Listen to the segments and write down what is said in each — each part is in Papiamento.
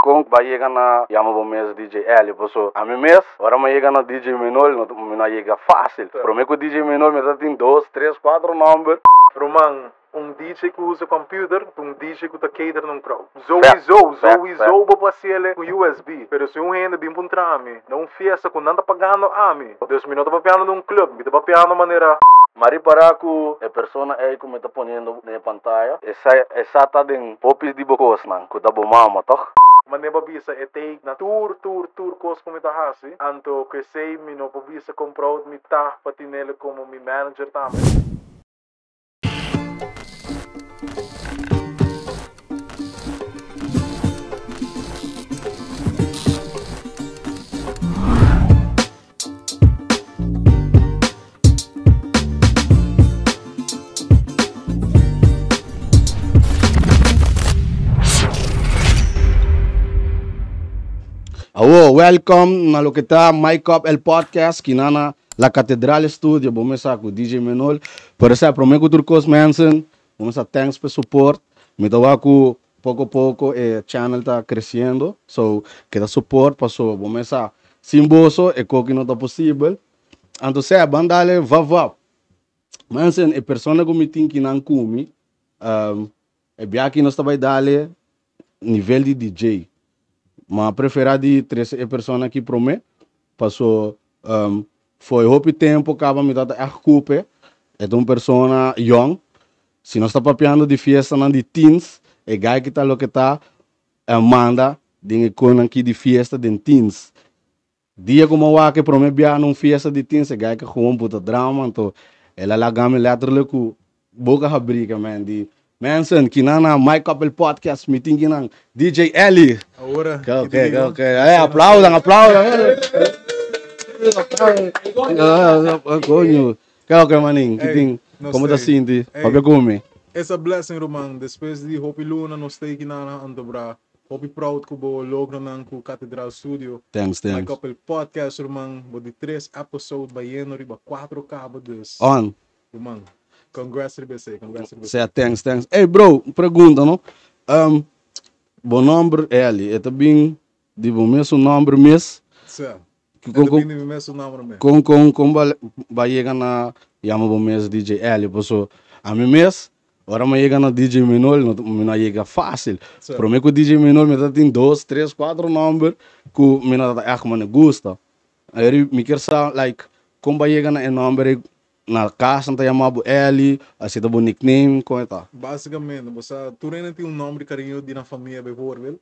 Kon bo a yega na yama bo mes DJ Elio? Paso ami mes ora mi a yega na DJ Menol no mi no a yega fácil. Prome ku DJ Menol mi ta tin dos, tres, kuatro nòmber. Ruman, un DJ ku usa computer ta un DJ ku ta cater na un crowd. Sowieso, sowieso bo por hasiel ku USB. Pero si un hende bin puntra mi na un fiesta ku nan ta pagando ami, dus mi no ta papiando di un club, mi ta papiando manera. M'a ripará ku e persona ei ku mi ta poniendo den e pantaya, esa ta den hopi di bo kosnan ku ta bo mama, tòg? Manera bo bisa e take na tur tur tur kos ku mi ta hasi, anto ku esei mi no por bisa kon proud mi ta pa tinele komo mi manager tambe. Awo, welcome na loke ta Mic Up el podcast, kinana La Catedral Studio, bo mesa ku DJ Menol. Por esa prome ku tur kos mensen, bo mesa thanks pa support. Mi ta wak ku poko poko e channel ta creciendo, so keda support paso bo mesa sin boso e koki no ta posibel. Anto sea, ban dale vap vap. Mensen, e persona ku mi tin kinan ku mi, e bia aki nos ta bai dale nivel di DJ. Ma prefera di trese e persona aki prome, paso for e hopi tempo kaba mi tabata ègt kupe. E ta un persona yòn. Si nos ta papiando di fiestanan di teens, e guy ki ta loke ta manda den e konan ki di fiesta den teens. Dia ku mi a wak e prome bia na un fiesta di teens e guy ka gewoon buta drama anto el a laga mi letterlijk ku boka habri ke men di Mensen kinan na Mic Up el podcast mi tin kinan DJ Elly. Ahora. Ke oke ke oke eh aplaudan aplaudan. Coño ke oke manin kitin komo ta sinti papia ku mi. It's a blessing ruman despues di hopi luna nos ta kinan anto bra Hopi proud ku bo logronan ku Catedral Studio. Thanks, thanks. Mic Up el podcast ruman, bo di tres episode bayendo riba cuatro cabo dus. On. Ruman, congrats riba esey, congrats riba esey. Sea thanks, thanks. Ey bro, un pregunta no. Bo nomber Elly, e ta bin di bo mesun nomber mes? Sea, e ta bin di mi mesun nomber mes. Con con con bo a yega na yama bo mes DJ Elly? Paso ami mes Ora mi a yega na DJ Menol, no mi no a yega fácil. Sí. Promé ku DJ Menol mi ta tin dos, tres, kuatro nòmber ku mi no ta ègt mane gusta. Ayer mi kier sa like kon bo a yega na e nòmber ei, na kas nan ta yama bo Elly, así ta bo nickname, kon e ta? Básicamente, bo sa tur hende tin un nòmber di kariño di nan famia bijvoorbeeld.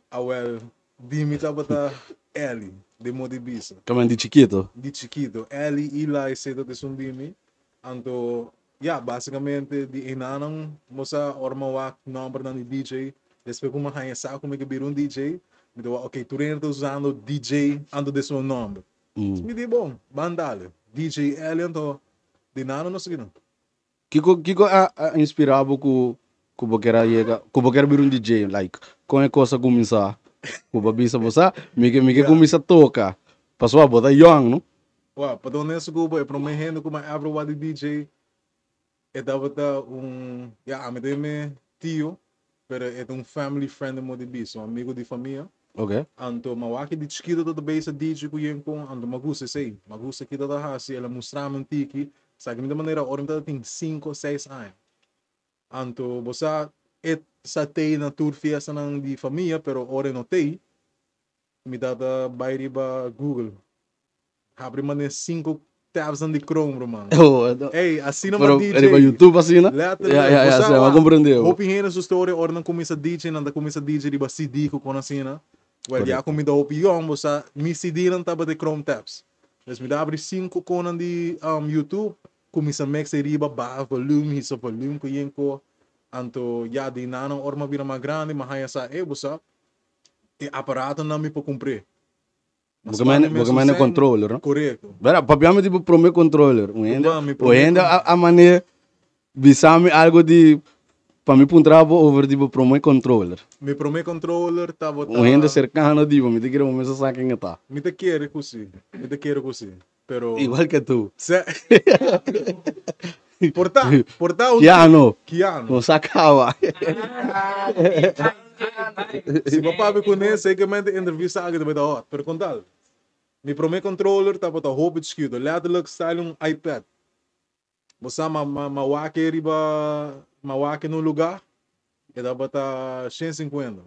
Awel, di mi tabata Elly, den modo di bisa. Kamen di chikito? Di chikito. Elly, Eli, esei ta esun di mi. Anto, ya, básicamente di enanan bo sa ora mi a wak nòmbernan di DJ, despues ku mi a haña sa ku mi ke bira un DJ, mi ta wak, ok, tur hende ta usando DJ anto di esun nòmber. Mi di, bon, ban dale. DJ Elly anto di nada no sigui nan. Kiko kiko a a inspirá bo ku ku bo ker a yega ku bo ker bira un DJ? Like, kon e kos a kuminsá ku bo a bisa bo sa mi ke mi ke kuminsá toka? Pasobra bo ta yòn, no? Wou, pa ta honesto ku bo, e promé hende ku mi a ever wak di DJ e tabata un, ya, ami ta yam'é tio, pero e ta un family friend den modo di bisa, un amigo di famia. Ok. Anto mi a wak di chikito ta ta bisa DJ ku yen kon, anto mi a gusta esei. Mi a gusta ki ta ta hasi, el a mustra mi un tiki. Sa ki mi ta manera ora mi tabata tin sinku, seis aña. Anto bo sa e sa tei na tur fiestanan di famia, pero ora e no tei, Mi tata bai riba Google. Habri mane 5 tabsnan di Chrome, ruman. Ey, asina ma Pero DJ. riba YouTube asina? Letterlijk. Ya, ya, ya, Bo sa, sí, m'a wak, comprende. Hopi hende su storia ora nan cuminsa DJ, nan ta cuminsa DJ riba CD cu con asina. Well, ya Correcto. cu mi ta hopi yong, bo sa, mi CD nan tabata e Chrome tabs. Dus mi ta habri 5 conan di YouTube, cuminsa mix e riba, baha volume, hisa volume cu yen co. Anto, ya, di nanan ora m'a bira mas grandi, m'a haya sa, ey, bo sa, E aparatonan mi por cumpr'é. Bo ke mene, bo ke mene controller, no? Correcto. Bera, papia mi tipo prome controller. Un hende, Tuma, mi un prome hende a, a mane bisa mi algo di pa mi puntra bo over di bo prome controller. Mi prome controller tabata. Un hende cercano di bo, mi ta kere bo mester sa ken e ta. Mi ta kere cu si, mi ta kere cu si, pero. Igual ke tu. Se. Por ta, por ta un. Keanu. Keanu. Nos a caba. Si bo papia kuné, zekermente e entrevista aki ta bai ta hot. Pero kon tal? Mi promé controller tabata hopi chikitu, letterlijk style un iPad. Bo sa ma ma wak e riba ma wak e na un lugá, e tabata 150.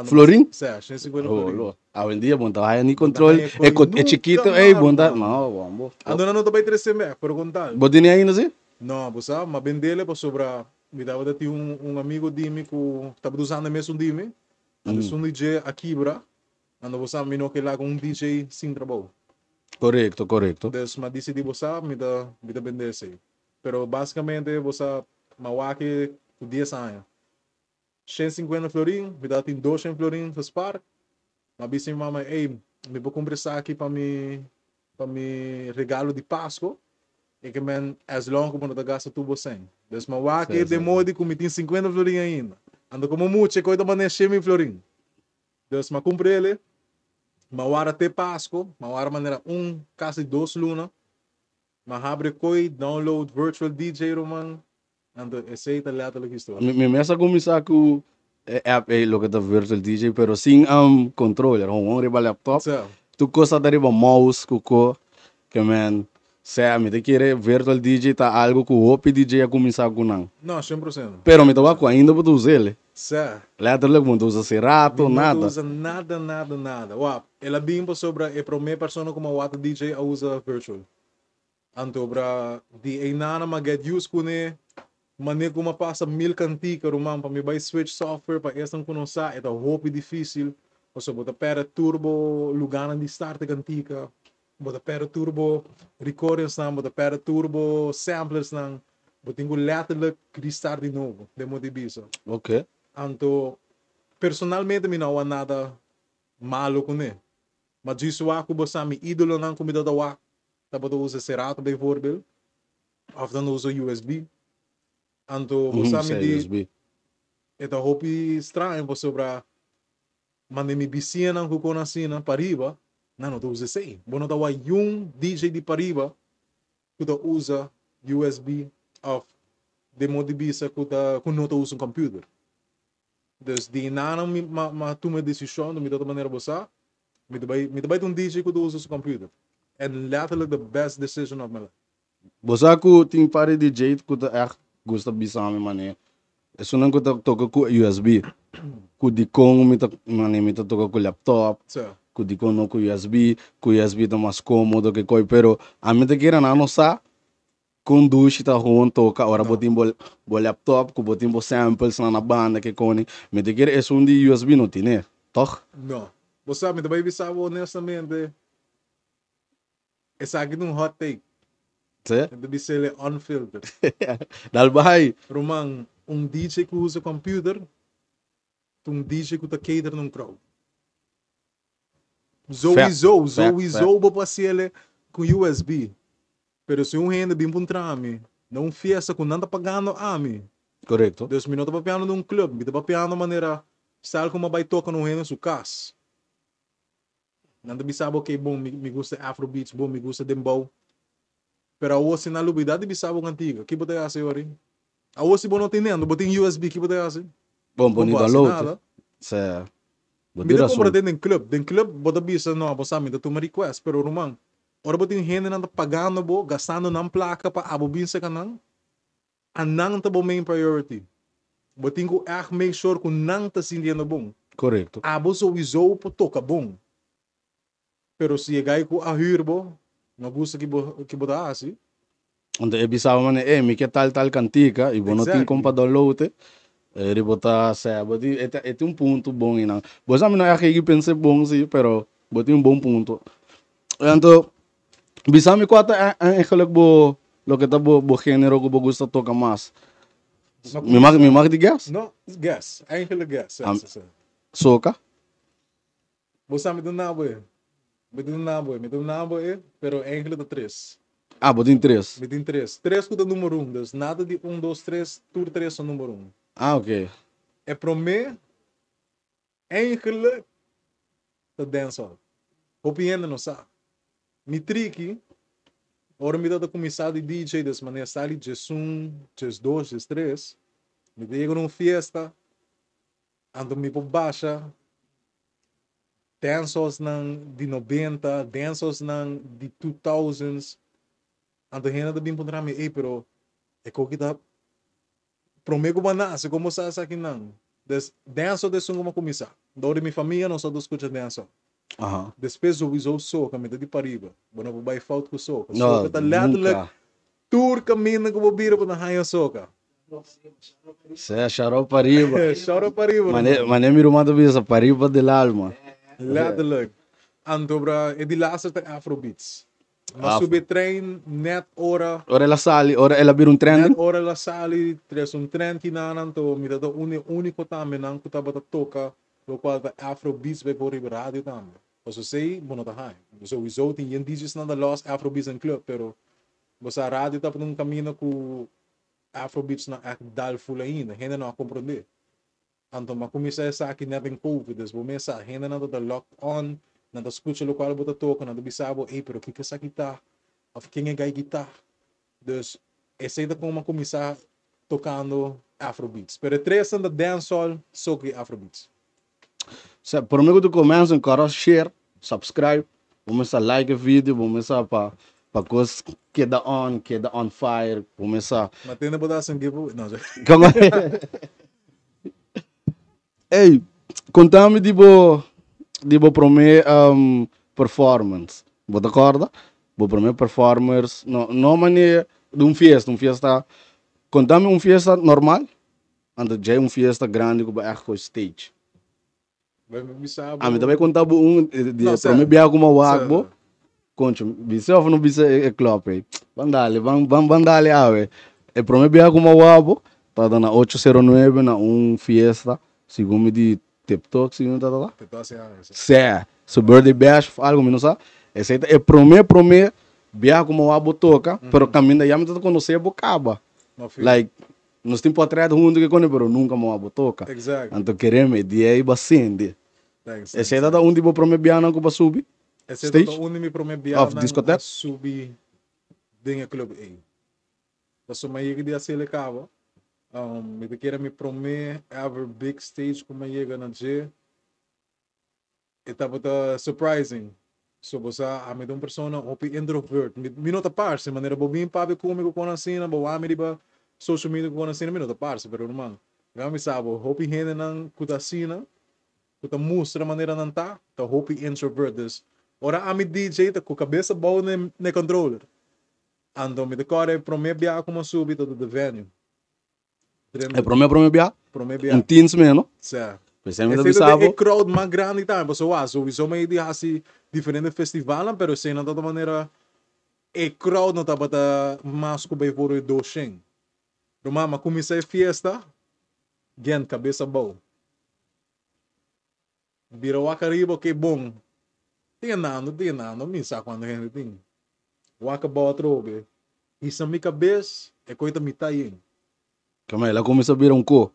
Florin? Sè, 150 florin. Oh, awendia bo no ta haya ni control, e e chikito ey bo no ta, no bombo. Anto nan no ta bai trese bek, pero kon tal? Bo tene ainda si? No, bo sa, m'a bendele pasobra mi tabata tin un un amigo di mi ku tabata usando e mesun di mi, anto esun di dje a kibra, anto bo sa mi no ke laga un DJ sin trabou. Korekto, korekto. Dus m'a disidi bo sa mi ta mi ta bende esei. Pero basikamente bo sa m'a wak e ku dies aña. 150 florin, mi tabatin 200 florin gespaard. M'a bisa mi mama, ey, mi por cumpra esaki pa mi, pa mi regalo di Pasco. E ke men, as long cu bo no ta gasta tur bo cen. Dus m'a wak e den modi cu mi tin 50 florin ainda. Anto como mucha e coy ta manda 100.000 florin. Dus m'a cumpra ele, m'a warda te Pasco, m'a warda manera un, casi dos luna. M'a habri e coy, download virtual DJ ruman. Anto esei ta letterlijk historia. Mi mes a kuminsá ku e app ei loke ta Virtual DJ pero sin controller, gewoon riba laptop. Tur kos ta riba mouse ku ko ke men sea mi ta kere Virtual DJ ta algo ku hopi DJ a kuminsá ku nan. No, 100%. Pero mi ta wak ku ainda bo ta usa el. Sa. Letterlijk bo no ta usa Serato, Mi no ta nada. usa nada, nada, nada. Wak, el a bin pasobra e promé persona ku mi a wak ta DJ a usa Virtual. Anto bra di einana m'a get used kuné mané ku m'a pasa mil kantika ruman pa mi bai switch software pa esnan ku no sa e ta hopi difísil pasobra bo ta pèrdè tur bo lugánan di start e kantika, bo ta pèrdè tur bo recordingsnan, bo ta pèrdè tur bo samplersnan, bo tin ku lèterlik restart di nobo den modo di bisa. Ok. Anto personalmente mi no a wak nada malo kuné ma djis wak ku bo sa mi ídolonan ku mi ta ta wak Tabata usa Serato bijvoorbeeld, of nan usa USB. Anto bo sa mi di e ta hopi straño pasobra manda mi bisiñanan ku kon asina pariba, nan no ta usa esei. Bo no ta wak yun DJ di pariba ku ta usa USB of den modo di bisa ku ta ku no ta usa un computer. Dus di nan mi a tuma e desishon, mi ta ta manera bo sa, mi ta bai mi ta bai ta un DJ ku ta usa su computer. And letterlijk the best decision of my life. Bo sa ku tin par di DJ ku ta ègt gusta bisa mi manera esunnan ku ta toka ku USB, ku dikon mi ta manera mi ta toka ku laptop, ku dikon no ku USB, ku USB ta mas komodo ke koi, pero ami ta kere nan no sa Kon dushi ta gewoon toka ora bo tin bo bo laptop ku bo tin bo samples nan na banda ke koni. Mi ta kere esun di usb no tine, tog? No. Bo sa, mi ta bai bisa bo honestamente, esaki ta un hot take. Sí? Mi ta bis'el e unfiltered. Dal bai. Ruman, un DJ ku usa computer ta un DJ ku ta cater na un crowd. Sowieso, sowieso bo por hasiel ku usb. Pero si un hende bin puntra mi na un fiesta ku nan ta pagando ami. Korekto. Dus mi no ta papiando di un club, mi ta papiando manera sal ku mi a bai toka na un hende su kas. Nan ta bisa bo ok bon mi mi gusta afrobeats, bon mi gusta dembow. Pero awor si nan lubida di bisa bo kantiga, ki bo ta hasi ori? Awor si bo no tene anto bo tin usb ki bo ta hasi? Bon bo Bo ni por hasi download. nada. Sea, bo Mi tin ta kumpra rason. den den club, den club bo ta bisa no bo sa mi ta tuma request, pero ruman Ora bo tin hendenan ta pagando bo, gastando nan plaka pa abo bin serka nan, a nan ta bo main priority. Bo tin ku ègt make sure ku nan ta sintiendo bon. Korekto. Abo souiso por toka bon, pero si e gai ku a hür bo no gusta ki bo ki bo ta hasi. Anto e bisa bo manera, ey mi ke tal tal kantika i bo no tin kon pa download e, eri bo ta sea bo tin e ta e tin un punto bon einan. Bo sa mi no a yegi pensa bon si, pero bo tin un bon punto. Anto bisa mi kua ta eigenlijk bo loke ta bo bo genero ku bo gusta toka mas? Mi mag mi mag di guess? No, guess, eigenlijk guess, si, si, si. Soca? Bo sa mi ta nabo e. Mi ta nabo e, mi ta nabo e, pero eigenlijk ta tres. Ah, bo tin tres. Mi tin tres. Tres ku ta numero un, dus nada di un, dos, tres, tur tres ta numero un. Ah, oké. E promé eigenlijk ta dancehall. Hopi hende no sa. Mi triki, ora mi tabata kuminsá di DJ, dus manera sali 11, 12, 13, mi ta yega na un fiesta. Anto mi por basha dancehallsnan di nobenta, dancehallsnan di two thousands. Anto hende ta bin puntra mi, ey pero e koki ta prome ku bo a nase, kon bo sa esakinan? Des dancehall ta esun ku mi a kuminsá. Dor di mi famia nos a skucha dancehall. Despues sowieso soca, mi ta di pariba. Bo no por bai fout ku soca. No, Soca ta letterlijk nunca. tur kaminda ku bo bira bo ta haña soca. Sea, shout pariba. Shout out pariba, Mane, ruman. mane mi ruman ta bisa, pariba del alma. Letterlijk. Anto bra, e di laatste ta Afrobeats. M'a Afro. subi e trein net ora. Ora el a sali, ora el a bira un trending. Net ora el a sali, tres un trend kinan, anto mi ta ta un di e úniko tambenan ku tabata toka lokual ta Afrobeats bai por riba radio tambe. Pasobra esei bo no ta haña. Sowieso tin yen DJs nan ta lòs Afrobeats den club, pero bo sa radio tabata un kaminda ku Afrobeats no a ègt dal ful ainda, hende no a komprondé. Anto m'a kuminsá esaki nèt den Covid, dus bo mes sa, hendenan ta ta locked on, nan ta skucha lokual bo ta toka, nan ta bisa bo, ey, pero kiko esaki ta? Òf ken e gai ki ta? Dus esei ta kon m'a kuminsá tokando Afrobeats. Pero e tresnan ta dancehall, soca i Afrobeats. Sa, promé ku tu komensa, kòrda share, subscribe, bo mester like e video, bo mester pa pa kos keda on, keda on fire, bo mester. Ma tende bo ta hasi un giveaway? No, Komo? Ey, kontami di bo di bo promé performance. Bo ta kòrda? Bo promé performers, no no manera di un fiesta, un fiesta, kontami un fiesta normal. Anto djei un fiesta grandi ku bo ègt koe stage. Bai mi bisa bo. Ami ta bai konta bo un di No, e prome sè. biaha ku mi a wak Sè. bo. Koncho, bisa òf no bisa e klòp ei? Ban dale, ban ban ban dale awe. E prome biaha ku mi a wak bo tabata na ocho sero nuebe na un fiesta, segun mi di Tip Tok, segun mi tabata. Tip Tok si awe, sè. Sè, su birthday bash òf algu mi no sa. Esei ta e prome prome biaha ku mi a wak bo toka, pero kaminda ya mi tabata konosé bo kaba. No fi. Like, Nos tin potret huntu ke kone pero nunka mo a bo toka. Exactly. Anto kereme e dia ei bo a sende. Thanks, Esei thanks, ta ta thanks. un di bo prome bianan ku bo a subi Esei ta ta stage? un di mi prome Of bianan a diskotek? subi den e club ei. Pasobra mi a yega di hasi el e kaba. Mi ta kere mi prome ever big stage ku mi a yega na dje. E tabata surprising. So bo sa ami ta un persona hopi introvert. Mi mi no ta parse manera bo bin papia ku mi ku kon asina, bo wak mi riba social media ku kon asina, mi no ta parse. Pero ruman, laga mi sa bo, hopi hendenan ku ta asina, ku ta mustra manera nan ta, ta hopi introvert. Dus ora ami DJ ta ku kabes abou na e controller. Anto mi ta kòrda e promé biaha ku mi a subi ta The Venue. E prome prome bia? Prome bia. Un teens me, no? Sa. Pues mi ta Esei bisa ta bo. e crowd mas grandi tambe, pasobra wak, sowieso mi di hasi diferente festivalnan, pero esei no tabata manera e crowd no tabata mas ku bai for e doshen. Ruman, mi a kuminsá e fiesta, Gent, kabes abou. Bira wak ariba, ok, bon. Tin andando, tin andando, mi sa kuantu hende tin. Wak abou atrobe. Hisa mi kabes, e koi ta mitá yen. Kama el a kuminsá bira un ko.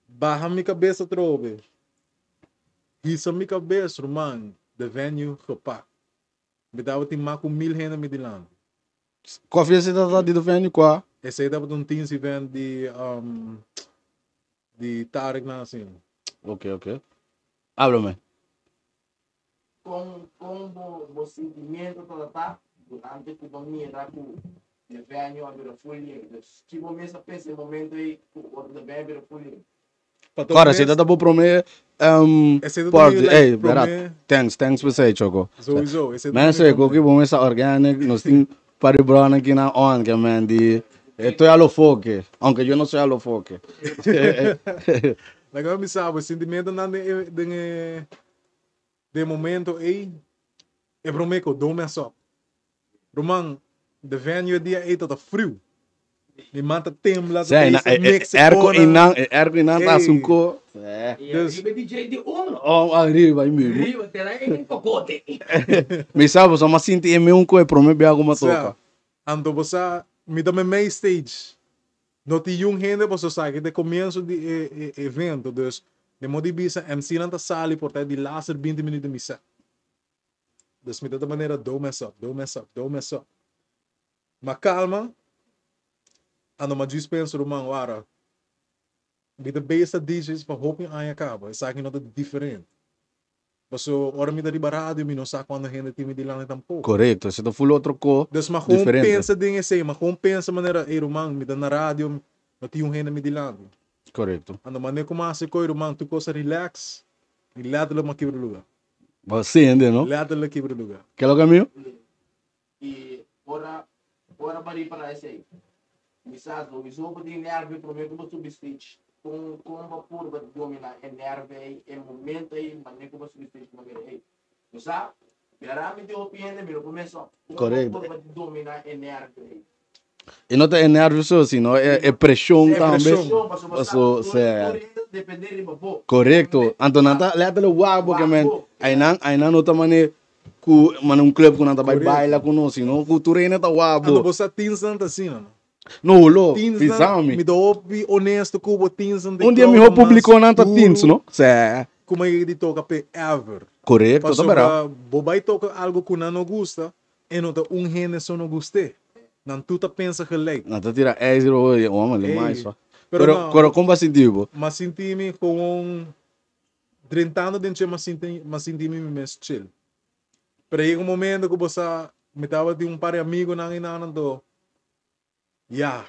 Baha mi kabes atrobe. Hisa mi kabes, ruman, the venue gepak. Mi tabatin mas ku mil hende mi dilanti. Kua fiesta tabata di the venue? Kua? Esei tabata un teens event di di Tarek nan asina. Ok, ok. Háblame. Kon kon bo bo sentimiento tabata durante ku bo mira ku e venue a bira full yen? Dus ki bo mes a pensa e momento ei ku ora de venue a bira full yen? Pa ta Kòrda, mes. si ta ta bo promé Esei ta party. mi like Ey, berat. promé. Thanks, thanks pa esei, Choco. Sowieso, esei ta Men mi se, ku promé. ki bo mes ta organic, nos tin par di brònan ki nan on, ke men di, estoy a lo foke, aunke yo no soy a lo foke. Laga mi bisa bo, e sentimentonan den e den e den e momento ei, e promé ku don't mess up. Ruman, de venue e dia ei ta ta friu. Mi man ta tembla, ta Sè, bisa e, e, mix e airco kona. einan, e airco einan ta hasi un Ey. ko. Eh. I Dus, arriba DJ di uno. Oh, arriba ahí mismo. Arriba, te da en cocote. Mi sa, bo sa mas sinti e meun ko e prome bia ku mi a sè, toka. anto bo sa, mi ta meimei stage. No tin yun hende pasobra esaki ta e komienso di e e evento. Dus, den modo di bisa, MC-nan ta sali por ta e di laster binti minuut di mi set. Dus mi ta ta manera don't mess up, don't mess up, don't mess up. Ma calma, ando ma djis pensa ruman wara. Mi ta besta DJ's pa hopi aña kaba, esaki no ta diferente. Paso ora mi ta riba radio mi no sa cuando hende tin mi dilanti tampoco. Correcto, esei ta full otro co Dus ma gewoon diferente. pensa den esei, ma gewoon pensa manera, ey ruman, mi ta na radio, no tin un hende mi dilanti. Correcto. Ando mane cu mas e coy ruman, tur cosa relax, y letterlijk m'a kibra lugar. Bo sende, no? Letterlijk kibra lugar. Ke loke amigo? Y ora, ora bo ripara esei, mi sa souiso bo tin nervio prome ku bo subi stage. Kon, kon bo purba di domina e nervio ei, e momento ei, mane ku bo subi stage bo mira ei. Bo sa, biará mi tin hopi hende, mi no por mesa. Kon bo Correcto. purba di domina e nervio ei? E no ta e nervio so, sino e, e preshon E tambe. preshon. Preshon, pasobra bo sa, Paso, tur, sea. tur hende ta depende riba bo. Correcto. Anto nan ta letterlijk wak bo ke Wak men. bo. Einan, einan no ta mane ku mane un club ku nan ta bai Correcto. baila ku nos, sino ku tur hende ta wak Anto bo. bo sa tinsnan ta asina, no? No holo, Tinsnan, bisa mi. mi ta hopi honesto ku bo, tinsnan ta e Un dia crowd mihó mas publiconan ta tins, duru no? Sè. ku mi a yega di toka p'e ever. Correcto, ta Pasobra berdad. bo bai toka algo ku nan no gusta, e no ta un hende so no gust'é. Nan tur ta pensa gelijk. Nan ta tira ijs riba bo y oh, man, Ey, mais fa. pero Pero, no, pero kon bo a sinti bo? M'a sinti mi gewoon drentando den dje m'a sinti, m'a sinti mi mi mes chill. Pero yega un momento ku bo sa, mi tabatin un par di amigonan einan anto ya,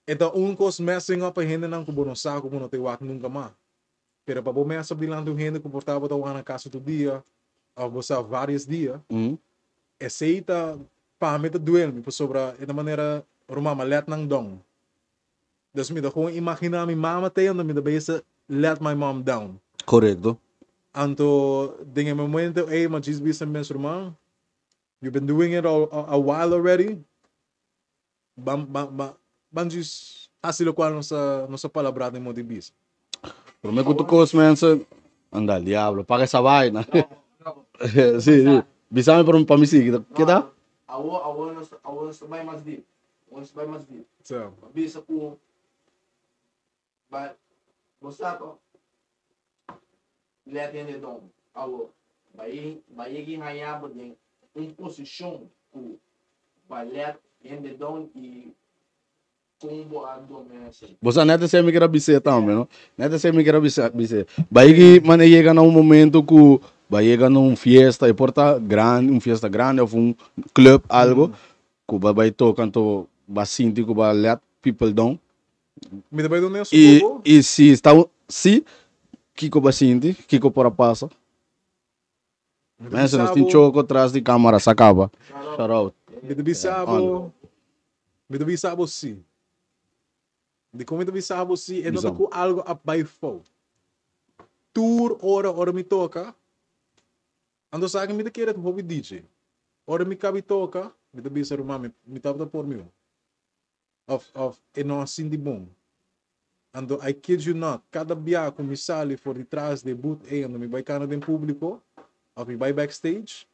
e ta un kos messing up pa hendenan ku bo no sa ku bo no ta wak nunka mas. Pero pa bo mess up dilanti un hende ku por ta bo ta wak na kasa tur dia òf bo sa varios dia, esei ta pa mi ta duel mi pasobra e ta manera ruman mi a let nan down. Dus mi ta gewoon imagina mi mama ta ei anto mi ta bisa let my mom down. Korekto. Anto den e momento ei mi a djis bisa mi mes ruman, you've been doing it a a while already, ban ban ban ban djis hasi lokual nos a nos a palabrá den modo di bisa. Prome ku tur kos mensen, anda al diablo, paga esa vaina. Si, si. Bisa mi pa mi sigui, keda? Awo awo nos awo nos ta bai mas dip. Awo nos ta bai mas dip. Sa. Bisa ku Ba bo sa to let hende don awor bai bai yegi haña bo den un posishon ku ba let hende don i kon bo a domina esei. Bo sa net esei mi kier a bis'é tambe no. Net esei mi kier a bisa bis'é. Bai yegi mane yega na un momento ku bai yega na un fiesta e por ta grandi un fiesta grandi of un club algo ku bo a bai toka anto bo a sinti ku bo a let people down. Mi ta bai duna su I, bobo. i si sta un si, kiko bo a sinti? Kiko por a pasa? Mi ta Mensen, bisa nos tin bo. choco tras di camara, sa caba. Shout out. Mi ta bisa bo. Mi ta bisa bo si. Dikon mi ta bisa bo si? E no ta Bisa. ku algo a bai fout. Tur ora, ora mi toka, anto sa ke mi ta kere hopi DJ. Ora mi kabi toka, mi ta bisa ruman mi, mi tabata por mi. Of of e no a sinti bon. Anto I kid you not, kada bia ku mi sali for di tras di e booth ei anto mi bai kana den publico of mi bai backstage,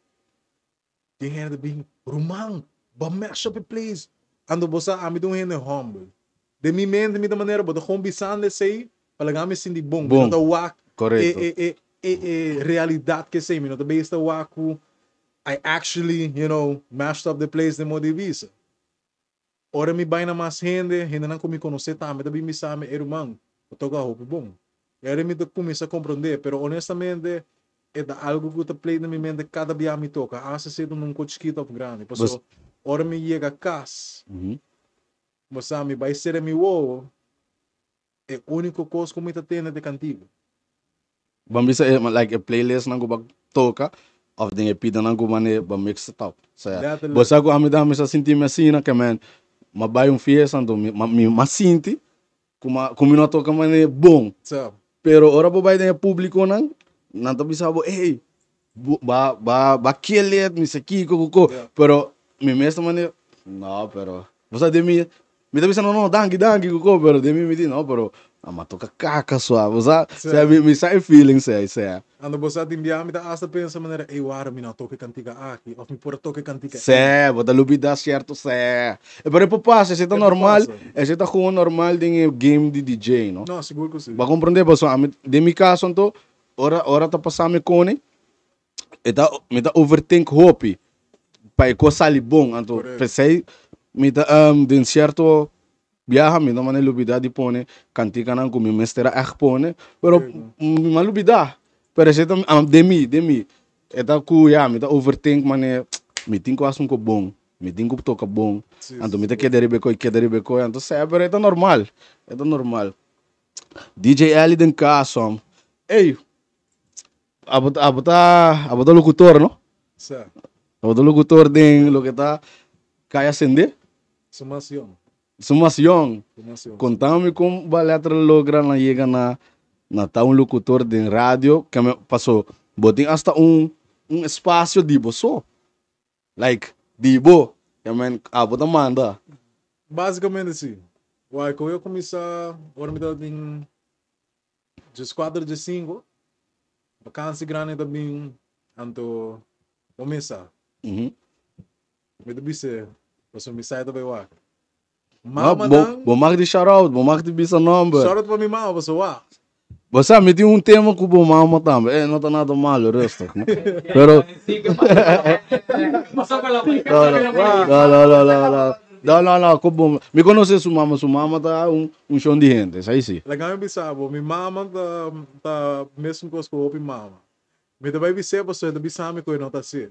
tin hende ta bin, Ruman, bo a mash up e place. Anto bo sa ami ta un hende humble. Den mi mente mi ta manera bo ta gewoon bisando esei pa laga mi sinti bon. Mi no Bon, ta wak e korekto. e e e e realidat ke esei. Mi no ta bes ta wak ku I actually, you know, mashed up the place den modo di bisa. Ora mi bai na mas hende, hendenan ku mi konosé tambe ta bin bisa mi, Ey ruman, bo toka hopi bon. I ora mi ta kuminsá komprondé, pero honestamente e ta algu ku ta play na mi mente kada bia mi toka, asta si e ta un ko chikito òf grandi. Pasobra ora mi yega kas, bo sa, mi bai sera mi wowo, e úniko kos ku mi ta tende ta e kantiga. Ban bisa e like e playlistnan ku bo toka of den e pidanan ku mane bo mix it up. Sea, Letterlijk. bo sa ku ami tambe sa sinti mi asina ke men m'a bai un fiesta anto mi mi m'a sinti ku m'a ku mi no a toka mane bon. Sa. Pero ora bo bai den e publikonan nan ta bisa bo ey bo ba ba ba kill it mi sa kiko ku ko Yeah. pero mi mes ta mane no pero bo sa den mi Mi ta bisa no no danki danki koko pero den mi mi di no pero a toka kaka suave bo sa Sea. mi mi sa e feeling sea sea. Anto bo sa tin bia mi ta hasta pensa manera ey wara mi no a toka e kantika aki of mi por a toka e kantika ey. Sea bo ta lubida cierto sea pero e por pasa esey ta E por normal pasa. esey ta gewoon normal den e game di DJ no. No sigur ku si. Bo a comprende pasobra ami den mi caso anto ora ora ta pasa mi kone e ta mi ta overthink hopi pa e kos sali bon anto Correcto. p'esei mi ta den cierto biaha mi no mane lubida di pone kantikanan ku mi mester a ègt pone, pero mi a lubida. Pero esei ta den mi, den mi. E ta ku ya mi ta overthink mane mi tin ku hasi un ko bon, mi tin ku toka bon, anto mi ta keda riba e koi, keda riba e koi, anto sea, pero e ta normal, e ta normal. DJ Elly den kas hom. Ey, abo ta, abo ta, abo ta locutor no? Sa. Abo ta locutor den loke ta Kaya Sende? Su mas yong. Su mas yong. Su mas yong. Contami con bo letra logra na yega na na ta un locutor den radio, keme paso bo tin hasta un un espacio di bo so. Like di bo, keme abo ta manda. Basicamente si. Wai con yo cuminsa ora mi tabatin dieskuater, diessinko, vakantie grandi ta bin, anto bo mesa. Mi ta bisa pasobra mi sa e ta bai wak. Mama nan. Bo mag di shout out, bo mag di bisa nomber. Shout out pa mi mama pasobra wak. Bo sa mi tin un tema ku bo mama tambe, eh no ta nada malo, rustig no. Pero No no no no no no no no ku bo mi konosé su mama, su mama ta un un shon di hende, esei si. Laga mi bisa bo, mi mama ta ta mesun kos ku hopi mama. Mi ta bai bis'é pasobra e ta bisa mi ku e no ta así.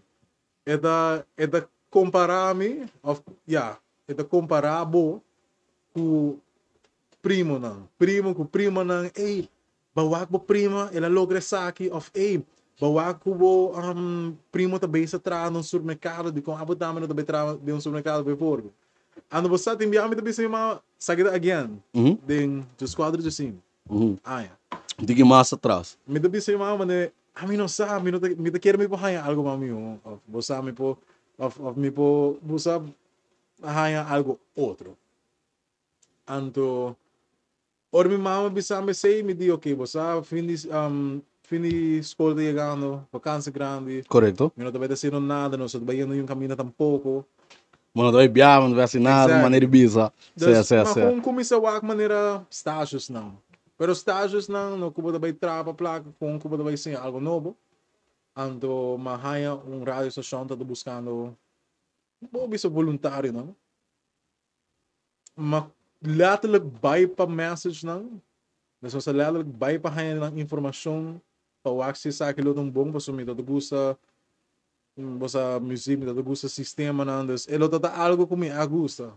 E ta e ta kompará mi òf ya e ta kompará bo ku primonan, primo ku primanan, ey bo wak bo prima el a logra esaki òf ey bo wak ku bo primo ta bezig traha na un supermerkado dikon abo tambe no ta bay traha den un supermerkado bijvoorbeeld. Anto bo sa tin biaha mi ta bisa mi mama esaki ta again den djeskuater djesinku aña. Diki mas atras. Mi ta bisa mi mama manera Ami no sa, mi no ta, mi ta kere mi por haña algo mas mihó, òf bo sa mi por, òf, òf mi por, bo sa haña algo otro. Anto, ora mi mama bisa mi esei, mi di, ok, bo sa fin di, fin di skol ta yegando, vakansi grandi. Korekto. Mi no ta bai ta hasiendo nada, nos no ta bai yendo niun kaminda tampoko. Bo no ta bai biaha, bo no ta bai hasi nada, Exactly. manera di bisa. Dus, Sea, sea, ma sea. kon kuminsá wak manera stasjesnan. Pero stasjesnan no ku bo ta bai traha pa plaka, kon ku bo ta bai siña algo nobo. Anto m'a haña un radiostashon ta ta buskando, bo bisa voluntarionan. M'a letterlijk bai pa messagenan, dus nos a letterlijk bai pa haña nan informashon pa wak si esaki lo ta un bon pasobra mi ta ta gusta Bo sa muziek, mi ta ta gusta sistemanan, dus e lo ta ta algo ku mi a gusta.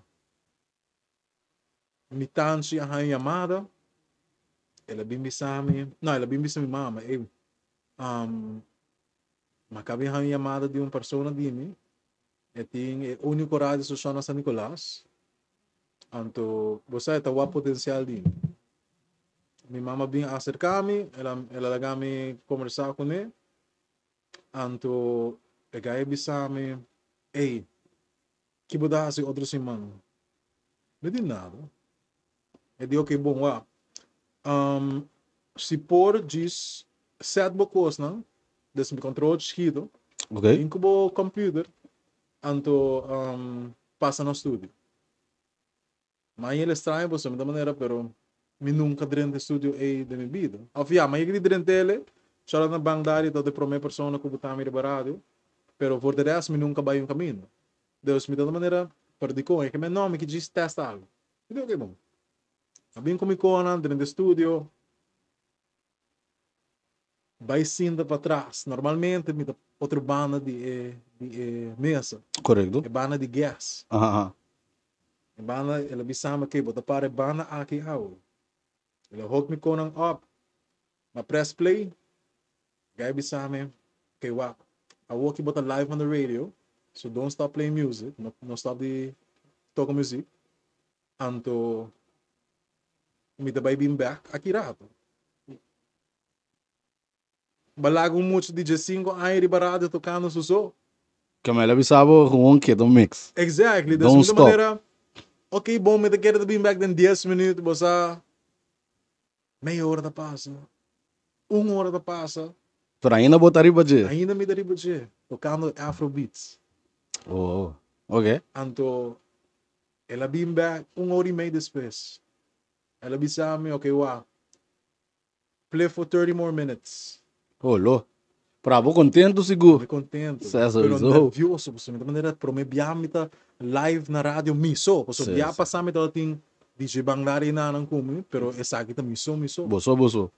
Mi tanchi a haña yamada, el a bin bisa mi, no, el a bin bisa mi mama, ey, mi a kaba di haña yamada di un persona di mi, e tin e úniko radio station na San Nicolas, anto bo sa e ta wak potensial di mi. Mi mama bin aserka mi, el a el a laga mi kombersá kuné. Anto e gai a bisa mi, Ey, ki bo ta hasi otro siman? Mi di, Nada. E di, Oke, bon, wak. Si por djis set bo kosnan, des mi control chikito, bin ku bo computer, anto pasa na studio. Ma el extraño pasobra mi ta manera pero mi nunca drenta e studio ey den mi bida. Of ya, mi a yega di drent'ele, shout out na Bang Daddy ta de prome persona cu buta mi riba radio, pero voor de rest mi nunca bay un caminda. Dus mi ta ta manera, pero dicon? E ke men no, mi ke djis test algo. Mi di ok bon. A bin cu mi conan, drenta e studio, bay sinta patras. Normalmente mi ta otro banda di e di e mesa. Correcto. E banda di gas. Aha, aha. E banda, el a bisa mi, ok, bo ta para e banda aki awe. El a hook mi konan op. Mi a press play. Guy bisa mi, ok, wak, awoki bo ta live on the radio, so don't stop playing music, no, no stop di toka muziek. Anto mi ta bai bin bek aki rato. Ba laga un mucha di diesinco aña riba radio tocando su so. Camela bisa bo gewoon keda un mix. Exactly, dus Don't mi ta stop. manera, ok bon mi ta kere ta bin bek den dies minuut, bo sa meia ora ta pasa, un ora ta pasa. Pero ainda bo ta riba dje. Ainda mi ta riba dje, tocando afrobeats. Oh, ok. Anto el a bin bek un ora y mei despues. El a bisa mi, ok wak, play for 30 more minutes. Oh lo. Pero abo contento sigur. Mi contento. Sa Pero sowieso. nervioso, pasobra mi ta manera prome bia mi ta live na radio mi so. Pasobra Sí, bia sí. pasa mi tabatin. DJ Banglar e nanan ku mi, pero esaki ta mi so mi so. Boso boso.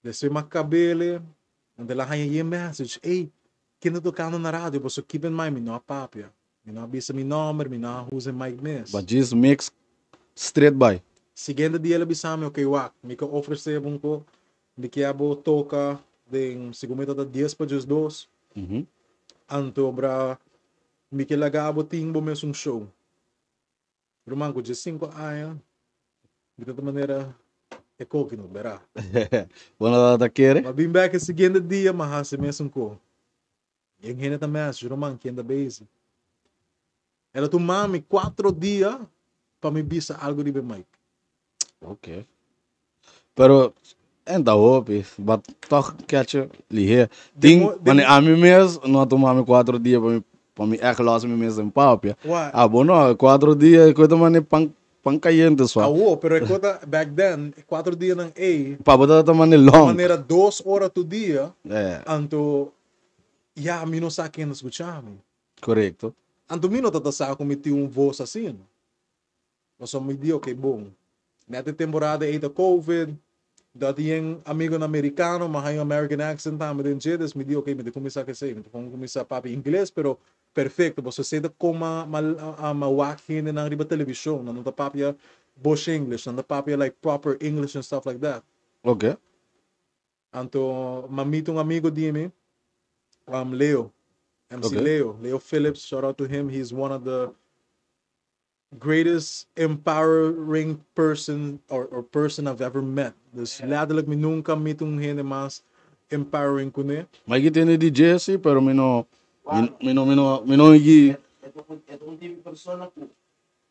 Despues m'a kabele, anto el a haña yen message, ey, ken ta tokando na radio? Pasobra keep in mind mi no a papia, mi no a bisa mi nomber, mi no a usa e mic mes. But djis mix straight bai. Siguiente dia el a bisa mi, ok wak, mi ke ofrece bo un ko, mi ke abo toka den, segun mi ta ta dies pa 12, anto bra mi ke laga abo tin bo mes un show. Ruman ku 15 aña, di tanta manera e koki no berá. Bo no ta kere? Ma bin bek e siguiente dia ma hasi mesun ko. I un hende ta message, Ruman, ken ta bezig? El a tuma mi cuatro dia pa mi bisa algo riba e mic. Ok. Pero en ta hopi, but toch catch lihé. Tin, mane ami mes no a tuma mi cuatro dia pa mi pa mi echt los mi mes den papia. Wa. Abo no, cuatro dia e koe ta mane pan pan cayente swa. Awo, pero e koe ta back then, e cuatro dianan ey. Pa bo ta mane long. Manera dos ora tur dia, Eh. anto ya mi no sa ken ta scucha mi. Correcto. Anto mi no ta ta sa cu mi tin un voz asina. Pasobra mi di ok bon. Net e temporada ei ta covid, dat yen amigonan mericano, mi a haña un American accent tambe den dje, dus mi di ok mi ta cuminsa cu esei, mi ta cuminsa papia ingles pero perfecto, pasobra esei ta con mi a mi a wak hendenan riba television, nan no ta papia bush English, nan ta papia like proper English and stuff like that. Ok. Anto mi a meet un amigo di mi, Leo, MC Ok. Leo, Leo Phillips, shout out to him, he is one of the greatest empowering person or, or person I've ever met. Dus letterlijk mi nunca meet un hende mas empowering kuné. Maar ik tiene DJ sí, pero mi no, mi, mi no, mi no, mi no igi. E ta un, e ta un tipo di persona ku,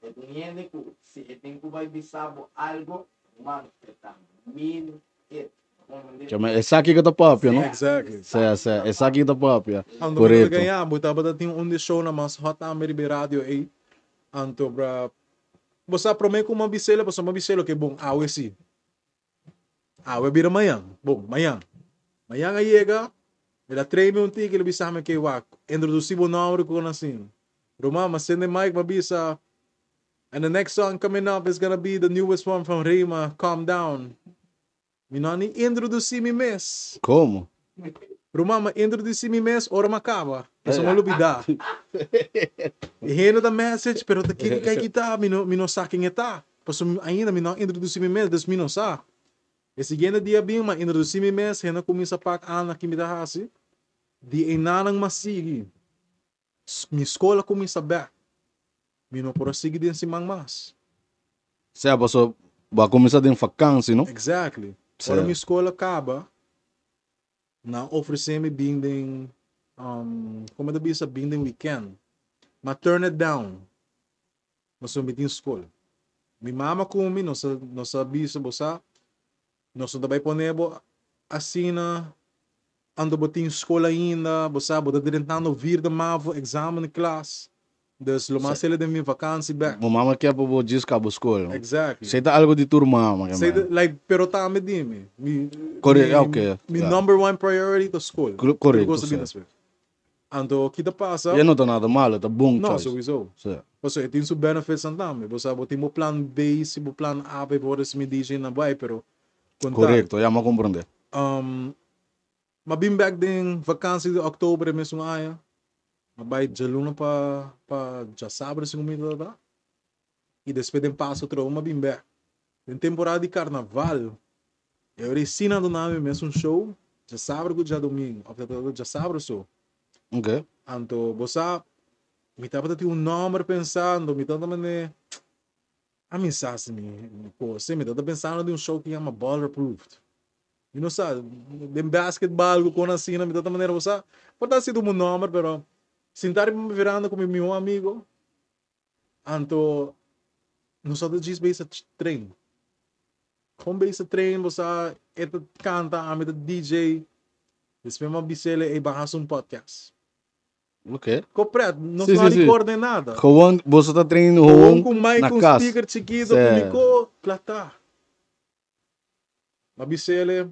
e ta un hende ku si e tin ku bai bisa bo algo, man, e ta mean it. Chama, esaki ku ta papia, no? Exactly. Sea, sea, esaki ta papia. Anto mi Correcto. ganhar, bo tabata tin un di show na mas hot tambe riba radio ei. Anto bra, bo sa prome ku mi bisele, pasobra mi bisele, okay, bon, awe si. Awe bira mañan. Bon, mañan. Mañan a yega, el a trae mi un tiki, el a bisa mi, okay, wak, introduci bo nomber ku asina. Ruman, mi a sende mic, mi a bisa, and the next song coming up is gonna be the newest one from Rema, Calm Down. Mi no a ni introduci mi mes. Como? Ruman, mi a introduci mi mes ora mi a caba. Pasobra mi a lubida. E hende ta message, pero ta ken ki kai ta, mi no, mi no sa ken e ta. Pasobra ainda mi no a introduci mi mes, dus mi no sa. E siguiente dia bin, mi a introduci mi mes, hende a cuminsa pak ana ki mi ta haci. Di enanan mi a sigui. Mi skol a kuminsá bèk. Mi no por a sigui den siman mas. Sea, paso bo a kuminsá den fakansi, no? Exactly. Sea. Ora mi skol a kaba, nan a ofresé mi bin den, komo ta bisa, bin den wikènt. Mi a turn it down, pasobra mi tin skol. Mi mama ku mi, nos a, nos a bisa, bo sa, nos no ta bai pone bo asina Anto bo tin skol ainda, bo sa bo ta drentando vierde mavo, examen klas. Dus lo mas sele den mi vakansi bek. Bo mama ke pa bo djis kaba skol, no? Exactly. Sei ta algo di tur mama ke Sei ta, man. like, pero tambe di mi. Mi, Correcto, mi, ah, ok, mi ja. number one priority ta skol. Cor- Tur correcto, kos ta bini sí. despues. Anto ki ta pasa? E no ta nada malo, ta bon No, choice. sowieso. Sí. Pasobra e tin su benefits nan tambe. Bo sa bo tin bo plan B si bo plan A pa e por si mi DJ nan bai, pero con tal. Correcto, ya mi a comprende. M'a bin bek den vakansi di oktober e mesun aña. M'a bai djaluna pa pa djasabra segun mi ta ta. I despues den paso atrobe m'a bin bek. Den temporada di karnaval e ora esina a duna mi mesun show djasabra ku djadomingo òf ta ta djasabra so. Ok. Anto bo sa mi tabata tin un nòmber pensando mi tabata mane A mi sa si mi por si mi ta pensando di un show ku yama Baller Approved. Mi no sa, den basketbal ku kon asina mi ta ta manera bo sa, por ta sido un nomber pero sinta riba mi veranda ku mi miho amigo, anto nos a ta djis bisa train. Kon bisa train bo sa e ta kanta ami ta DJ, despues mi a bis'el ey ban hasi un podcast. Ok. Ko pret, nos Sí, no a sí, sí. record nada. Gewoon, boso ta train Gewoon gewoon ku mic, na un kas. speaker chikito, Sí. ku micro, plata. Ma bisele,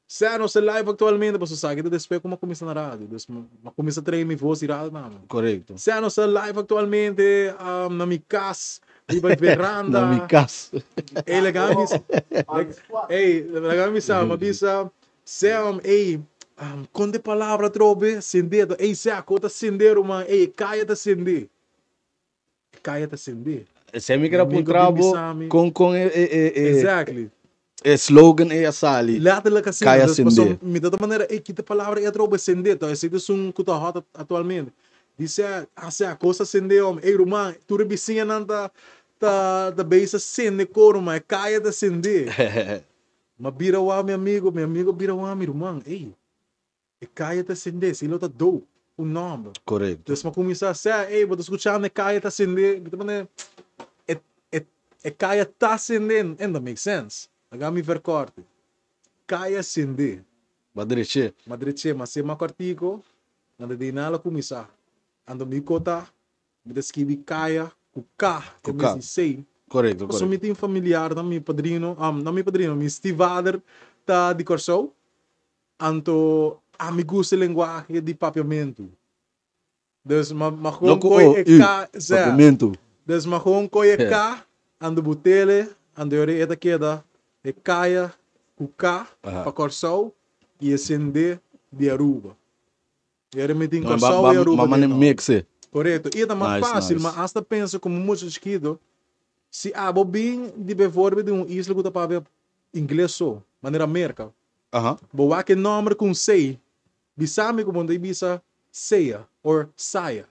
Sê, nos ta live actualmente, pasobra sa ki ta despues ku mi a kuminsá na radio. Dus mi a kuminsá train mi voz di radio tambe. Korekto. Sê, nos ta live actualmente um, na mi kas. Riba e veranda. Na mi cas. Ey, laga mi bisa. Ey, laga mi bisa, mi bisa, Sam, ey, um, kon de palabra trobe, sende, ey, Sam, ko ta sende, ruman, ey, kaya ta sende. Kaya ta sende. Esei mi kere puntra bo kon kon e e e e Exactly. e slogan ei a sali. Letterlijk asina. Kaya Dus paso sende. mi ta ta manera ey kita palabra ei atrobe sende. To esei ta esun ku ta hot actualmente. Di sea a sea kos a sende hom. Ey ruman tur e bisiñanan ta ta ta bezig sende ko ruman. E kaya ta sende. Ma bira wou mi amigo, mi amigo bira wou mi ruman. Ey E kaya ta sendé, si lo ta dope, un nòmber. Korekto. Dus mi a kuminsá sè, ey, bo ta skuchando e kaya ta sendé, mi ta pone, e, e, e kaya ta sendé, en ta make sense. Laga mi verkòrte. Kaya sendé. Bo a drech'é. Mi a drech'é, mi a hasié mas kòrtiku, anto di nan lo kuminsá. Anto mi kota, mi ta skibi kaya ku K Ku en bes K. di C. Korekto, Pasobra mi korekto. tin familiarnan, mi padrino, no mi padrino, mi stiefvader ta di Kòrsou. Anto ami gusta e lenguahe di papiamentu. Dus ma ma No gewoon ku koe o, e u, ka, sea. papiamentu. Dus ma gewoon koe e ka, anto bo tele, anto yori e ta keda e kaya ku ka pa Kòrsou i e sende di Aruba. Yori mi tin Kòrsou i Aruba Ma mane den nòmber. mix e. Korekto. I e ta mas Nice, fásil, nice. ma asta pensa komo mucha chikitu, si abo bin di bijvoorbeeld di un isla ku ta papia ingles so, manera Merka, Aha. Bo wak e nomber ku un C, bisa mi ku bo no ta bisa Sea or Saya.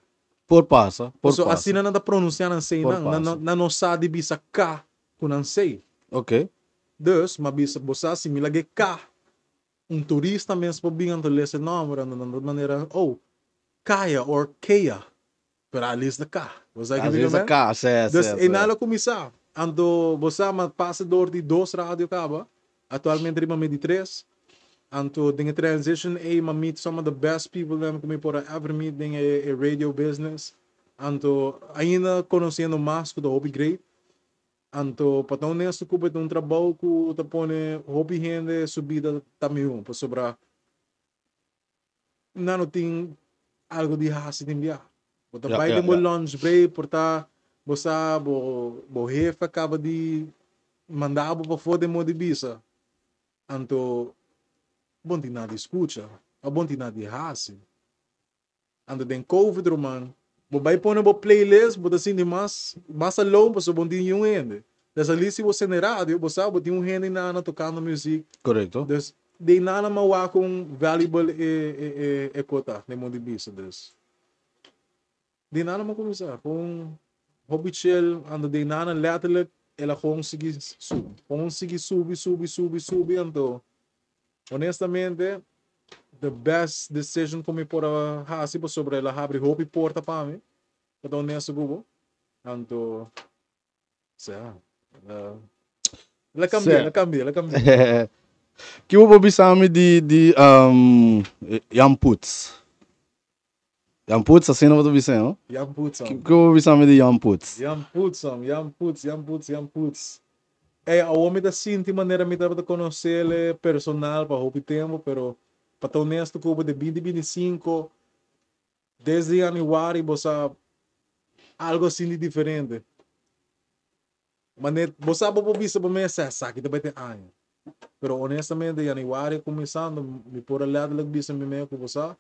Por pasa, por Pasobra pasa. asina nan ta pronunsia nan C Por nan. Nan pasa. nan no sa di bisa K ku nan C. Ok. Dus, m'a bisa bo sa si mi laga e K, un turista mes por bin anto lesa e nomber anto nan ta manera, oh, Kaya or Kea. Pero at least ta K. Bo sa At ki mi least ta ta K, sè, Dus sè, einan sè. lo kuminsá. Anto bo sa m'a pasa dor di dos radio kaba. Actualmente riba mi di tres. Anto den e transition ei m'a meet some of the best people dem ku mi por a ever meet den e e radio business. Anto ainda conociendo mas ku ta hopi great. Anto pa ta honesto ku bo e ta un trabou ku ta pone hopi hende su bida ta mihó pasobra nan no tin algo di hasi tin bia. Bo ta bai den bo lunch break por ta bo sa bo bo hefe a kaba di manda bo pafó den modo di bisa. Anto bo no tin nada di skucha òf bo no tin nada di hasi. Anto den covid ruman bo bai pone bo playlist bo ta sinti mas mas alone pasobra bo no tin niun hende. Des ali si bo sende radio bo sa bo tin un hende nana tocando music. Correcto. Dus den nana ma wak con valuable e e e e co ta den modo di bisa. Dus den nana ma cuminsa con hopi chill anto den nana letterlijk el a gewoon sigui subi gewoon sigui subi subi subi subi anto honestamente the best decision cu mi por a haci pasobra el a habri hopi porta pa mi pa ta honesto cu bo anto Sea. La cambia, la cambia, la cambia. Ki bo por bisa mi di di um, Jan Putz? Jan Putz, asina bo ta bisa, no? Jan Putz. Ki bo por bisa mi di Jan Putz? Jan Putz, Jan Putz, Jan Putz, Jan Putz. Ey, awor mi ta sinti manera mi tabata conoce'le personal pa hopi tempo, pero pa ta honesto cu bo, de 2025 Desde januari bo sa algo asin di diferente. Mane bo sa bo por bisa bo mes esaki ta bai tin aña. Pero honestamente januari kuminsando mi por a letterlijk bisa mi mes ku bo sa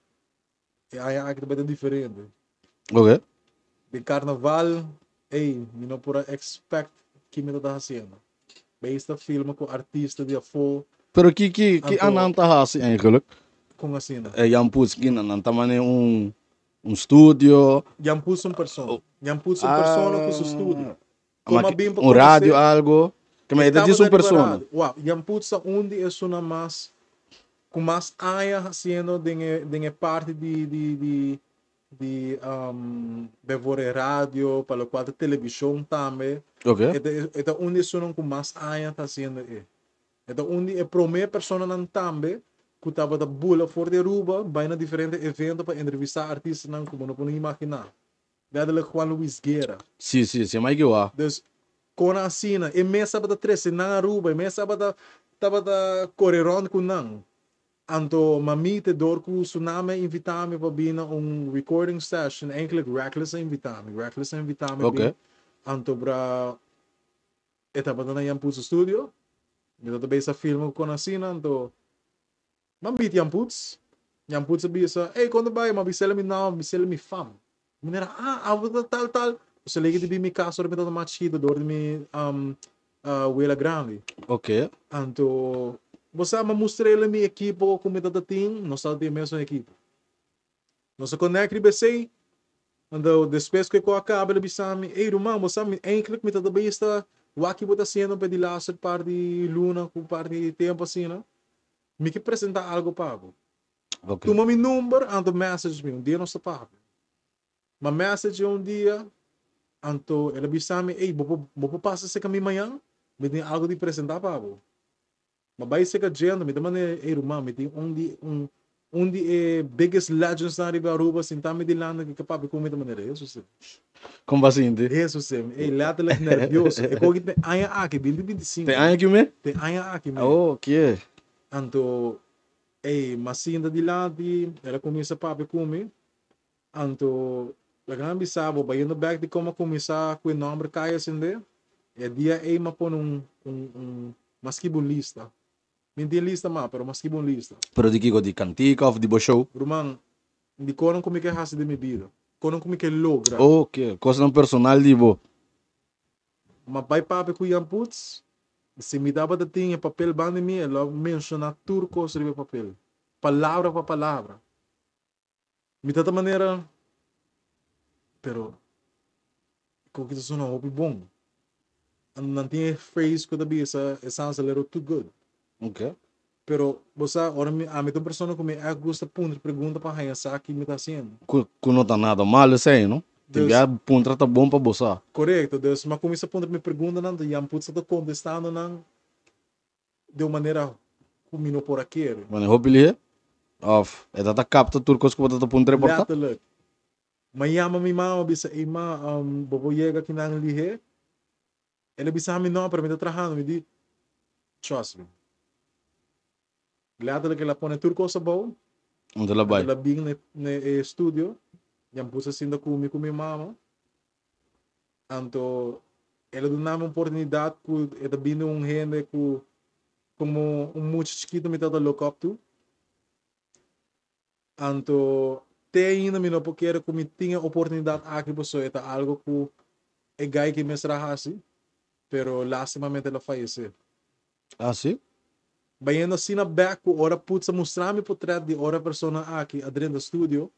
e aña aki ta bai ta diferente. Ok. Den carnaval ey mi no por a expect ki mi ta hasiendo. Beis ta filma ku artista di afó. Pero ki ki ki Anto- anan ta hasi eigenlijk? Kon asina? E Jan Poets ki nan ta mane un un studio. Jan Poets un persona. Jan Poets un persona ku su studio. Ma Como a bin pa un radio conocer- algo. Ke ma e ta Tabata djis un riba persona. radio. Wauw, Jan Poets ta un di esunnan mas ku mas aña hasiendo den e den e parti di di di di bijvoorbeeld radio, pa locual ta television tambe. Ok. E ta, e ta un di esunnan cu mas aña ta haciendo e. E ta un di e prome personanan tambe cu tabata bula for di Aruba bay na diferente evento pa entrevista artistanan cu bo no por ni imagina. Letterlijk Juan Luis Guerra. Si, si, si, mai kiwa. Dus, con asina, e mes tabata trece nan Aruba, e mes tabata, tabata core rond cu nan. Anto mami te dor ku Tsunami a invita mi pa bin na un recording session, eigenlijk Reckless a invita mi, Reckless a invita mi bin. Anto bra e tabata na Jan Putz studio. Mi tabata bezig a filma ku Konasina, anto m'a meet Jan Putz. Jan Putz a bisa, Ey, kon ta bai? M'a bis'el mi naam, m'a bis'el mi fam. Mi nera, ah, abo ta tal tal. Pasobra lei di bin mi kas ora mi tabata mas chikito dor di mi wela grandi. Ok. Anto, bo sa, m'a mustr'el mi ekipo ku mi tabata tin, nos tabata tin e mesun ekipo. Nos a connect riba esey, anto despues cu e co a caba el a bisa mi, ey ruman bo sa mi eindelijk mi ta ta bista wak ki bo ta haciendo pa e di laster par di luna cu par di tempo asina, mi ke presenta algo pa bo. Ok. Tuma mi number anto message mi, un dia nos ta papia. Ma message e un dia, anto el a bisa mi, ey bo por bo por pasa cerca mi mañan? Mi tin algo di presenta pa bo. Ma bai seka djendo, mi ta manda e ruman, mi tin un di un un di e biggest legends nan riba Aruba sinta mi dilanti ki papia ku mi ta manera Jesus e. Kon bo a sinti? Jesus e, ey letterlijk nervioso. E koki te aña aki, binti binti sinku. Te aña aki me? Te aña aki me. Oh, oké. Anto, ey, m'a sinta dilanti, el a kuminsa papia ku mi. Anto, laga nan bisa bo, bayendo bek di kon a kuminsá ku e nòmber Kaya Sende, e dia ei m'a pone un, un, un, m'a skibi un lista. Mi no tin lista mas, pero m'a skibi un lista. Pero di kiko? Di kantika òf di bo show? Ruman, di konan ku mi ke hasi den mi bida, konan ku mi ke logra. Oke, kosnan personal di bo. M'a bai papia ku Jan Putz, si mi tabata tin e papel banda di mi, e lo a menshoná tur kos riba e papel, palabra pa palabra. Mi ta ta manera, pero koki ta sona hopi bon. Anto nan tin e phrase ku ta bisa it sounds a little too good. Okay. Pero bo sa ora mi ami ta un persona ku mi ègt gusta puntra pregunta pa haña sa ki mi ta hasiendo. Ku ku no ta nada malo esei no. Tin Dus. bia puntra ta bon pa bo sa. Korekto, dus mi a kuminsá puntra mi preguntanan, Jan Putz ta kontestando nan di un manera ku mi no por a kere. Wanneer hopi lihe? Of e ta ta kapta tur kos ku bo ta ta puntra e por ta? Letterlijk. Mi a yama mi mama bisa, Ey ma, bo por yega kinan lihe? El a bisa mi, No, pero mi ta trahando. Mi di, Trust me. Letterlijk el a pone tur kos abou. Anto el a bai. El a bin na e studio, y a puso sinta ku mi ku mi mama. Anto el a duna mi un oportunidad cu e ta bini un hende cu como un mucha chikito mi tabata look up to. Anto te ainda mi no por kere cu mi tin e oportunidad aki pasobra e ta algo cu e guy ki mester a haci, pero lastimamente el a fayece. Ah si? Bayendo asina bek cu ora Putz a mustra mi potret di ora e persona aki a drenta studio,